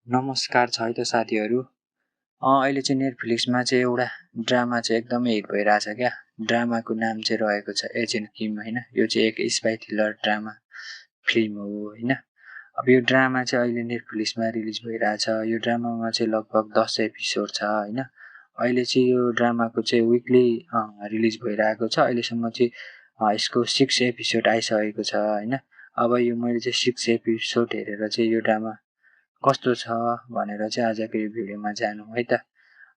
नमस्कार छ है त साथीहरू। अहिले चाहिँ नेटफ्लिक्समा चाहिँ एउटा ड्रामा चाहिँ एकदमै हिट भइरहेछ क्या। ड्रामाको नाम चाहिँ रहेको छ एजेन्ट किम होइन। यो चाहिँ एक स्पाई थ्रिलर ड्रामा फिल्म हो होइन। अब यो ड्रामा चाहिँ अहिले नेटफ्लिक्समा रिलिज भइरहेछ। यो ड्रामामा चाहिँ लगभग 10 एपिसोड छ होइन। अहिले चाहिँ यो ड्रामाको चाहिँ विकली रिलिज भइरहेको छ। अहिलेसम्म चाहिँ यसको 6 एपिसोड आइसकेको छ होइन। अब यो मैले चाहिँ 6 एपिसोड हेरेर चाहिँ यो ड्रामा कस्तो छ भनेर चाहिँ आजको यो भिडियोमा जानु है त।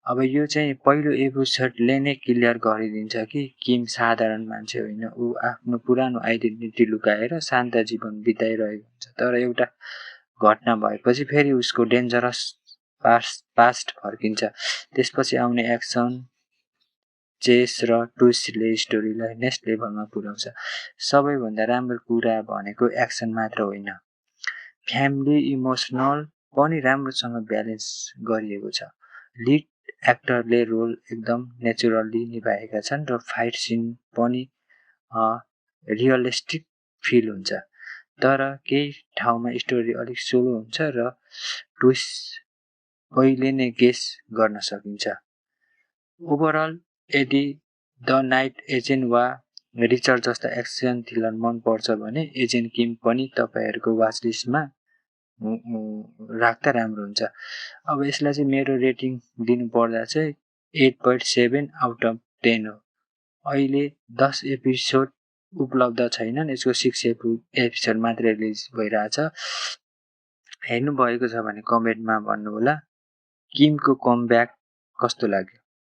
अब यो चाहिँ पहिलो एपिसोडले नै क्लियर गरिदिन्छ कि किम साधारण मान्छे होइन। ऊ आफ्नो पुरानो आइडेन्टिटी लुकाएर शान्त जीवन बिताइरहेको हुन्छ। तर एउटा घटना भएपछि फेरि उसको डेन्जरस पास्ट फर्किन्छ। त्यसपछि आउने एक्सन चेस र ट्विस्टले स्टोरीलाई नेक्स्ट लेभलमा पुर्याउँछ। सबैभन्दा राम्रो कुरा भनेको एक्सन मात्र होइन, फ्यामिली इमोसनल पनि राम्रोसँग ब्यालेन्स गरिएको छ। लिड एक्टरले रोल एकदम नेचुरली निभाएका छन् र फाइट सिन पनि रियलिस्टिक फिल हुन्छ। तर केही ठाउँमा स्टोरी अलिक स्लो हुन्छ र ट्विस्ट पहिले नै गेस गर्न सकिन्छ। ओभरअल यदि द नाइट एजेन्ट वा रिचर्ड जस्ता एक्सन थ्रिलर मनपर्छ भने एजेन्ट किम पनि तपाईँहरूको वाच लिस्टमा राख्दा राम्रो हुन्छ। अब यसलाई चाहिँ मेरो रेटिङ दिनुपर्दा चाहिँ 8.7 आउट अफ 10 हो। अहिले 10 एपिसोड उपलब्ध छैनन्। यसको 6 एपिसोड मात्रै रिलिज भइरहेछ। हेर्नुभएको छ भने कमेन्टमा भन्नुहोला किमको कमब्याक कस्तो लाग्यो।